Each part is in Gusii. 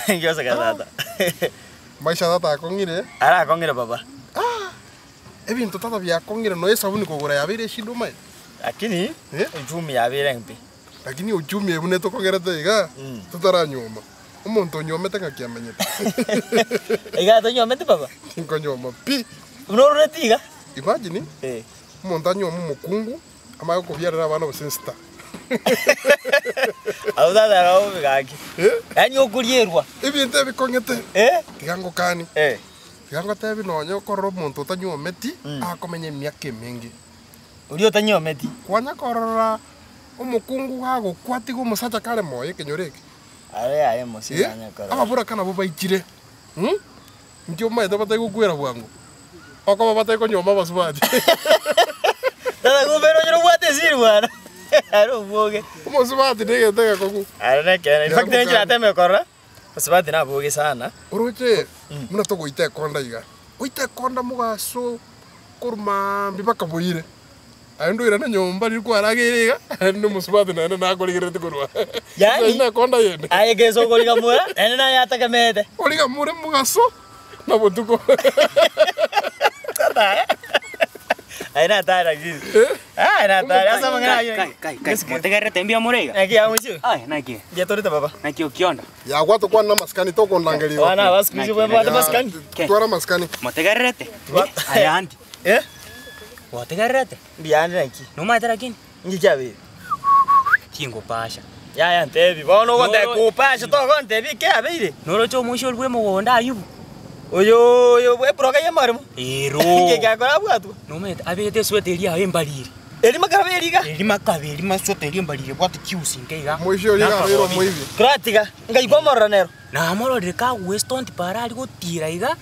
Nki oseka tata? Maisha tata akong'ire. Arakong'ire baba. Ebinto tata biakong'ire nonya esabuni kogora yabeire eshida omanyete. Lakini uchumi yabeire embe. Lakini uchumi eye buna etokong'erete iga, totaranyuoma. Omonto onyuomete ng'aki amenyete? Iga tonyuometi baba? Tinkonyuoma pi. Buna ororeti iga? Imagine, omonto anyuome omokungu, amanye gokobiarera abana gose ensita. Abwo tata nabo bobe gaki. Yaani okorierwa. Ebinto ebikong'ete, tiga ngokanie. Tiga ngotebi nonye okorora omonto otanyuometi, akomenya emiaka emenge. Oria otanyuometi. Kwanya korora omokungu gagokwa tiga omosacha kare moyo ekenyoro eke. Are yaye mose Eh, nanya korora. ababoraka nabo baichire mm? Inki omanyete batari gokwera bwango? Okoba batari konyuoma abasubati. Tata kumbe ere obwate esiri bwana. Are obwoge. Omosubati na egento egekong'u. Are nekeene. In fact Tiga ninche nateme korora, mosubati naboge sana. Oroche buna togoita ekonda iga, goita ekonda mogaso korwa maambia mpaka boire. Aye ndoirane nyomba riria kwarageire iga, naende omosubati naende nakorigerereti korwa Yaani, Eyio nekonda yende. aye gesa okorigamora, naende naye atakemeete. Origamore mogaso na botuko. Aye natari lakini. Aye natari ase amang'ana ayio. Kai, kai, kai, motegererete mbuya more iga? Naki yamochie? Aye, naki? Mbuya torete baba. Naki okionda? Yagwa tokwane na amasikani tokondangeria igo. Abana aba siku hizi bwabwate masikani. Twara amasikani. Motegererete? Aye aunty. Eh? Gwategererete? Mbuya ande naki? Nomaete lakini? Inki kiabeire? Tingopasha. Yaya ntebi, bono ogoteba Noro- kopasha togontebia ekiabeire? Noroche omoisia oria bw'emogondo Ayubu? Oyo oyo bw'eburoka y'amaremo? Ero. Inki ekiakora abwatwe? Nomaete abegete esweta eria yaye embariri. Eria makara beri iga? Eria makaba eria masweta eria embariri ebwate chiusi nke iga. Omoisia oria iga abeire Nakagobi. omoibi. Toratiga, nkaigwa omorero nero. Namororire kagwestonti para aria gotira iga,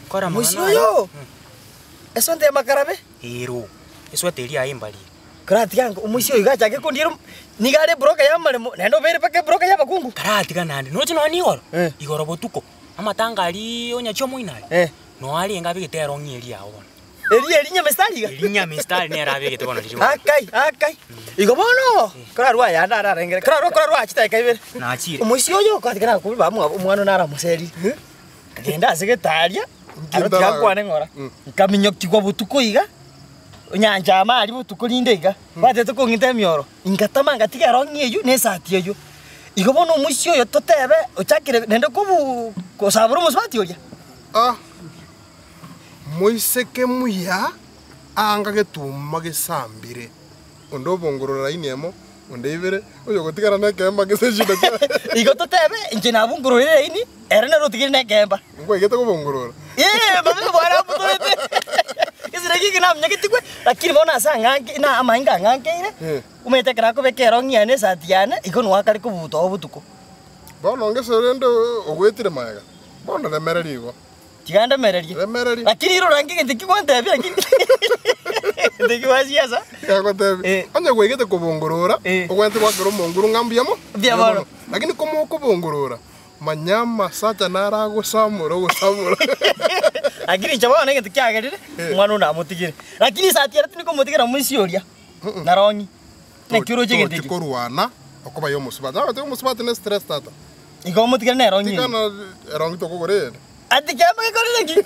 kora Omoisia amang'ana aye. oyo! Esweta y'amakarabe? Ero, esweta eria yaye embariri. Karatiga ango omoisia oyo gachake kondiera nigo are ebroka y'amaremo naende obeire mpaka ebroka y'abakungu. Karatiga naende, noche nonya na igoro, Eh. igoro botuko, amatanga aria onyachia omoino aria, Eh. noyo arenge abegete erong'i eria yao bono. Eria eria nyamestari iga? Eria nyamestari nere abegete bono riria bono. Akai, akai. Igo bono, korarue ayande ararengere, korarue korarue aa chidakika ibere. Nachire. Omoisia oyo okatiga nakobua bamwabo omwana one aramoserire. Kagenda ase getaria, aro tiga nkwane ng'ora, nkaminyokigwa botuko iga, onyanchama aria botuko rinde iga, batete kong'ita emioro, ingatama ngatiga erong'i eywo na esati eywo. Igo bono omoisia oyo totebe ochakire naende kobuu kosabora omosubati oria. Ah, moiseke muya anga getuma gesambire. Onde obongorora laini emo, onde ibere, oyogotigara nekeemba gese echida chiaye. Igo totebe inche nabongororire laini, ere nere otigire nekeemba. Nkwaigete kobongorora. Ee, mabe bwana abutorete. Gese naki eke naminyogetigwe, lakini bono ase ang'anke na amainga ang'ankeire, Eh. omanyete ekero akobeka erong'i yane esati yane, igo nigo akare kobuta oo botuko. Bono ngese rende ogwetire magega, bono remereria igo. Tiga ndemererie. Remereria. Lakini rora inki egento ekio gwantebia lakini egento ekio gwasiasa. Yagotebia, Eh. onye gwaigete kobongorora, Eh. ogwenerete goakera omonguru ng'a mbuya mo- Mbuya mono. Lakini komokobongorora, manya amasacha naro agosamora ogosamora. Lakini inche bono egento kiagerire, Eh. omwana oyo namotigire. Lakini esati ere tindi komotigera moisia oria, narong'i. Naki oroche egento Tochi ekio? korwana okoba ya omosubati. Nabo goteba omosubati ne stress tata. Igo omotigere nere onyinye. Tigana erongi tokogora eyende. Ati kiambe gekorire ki?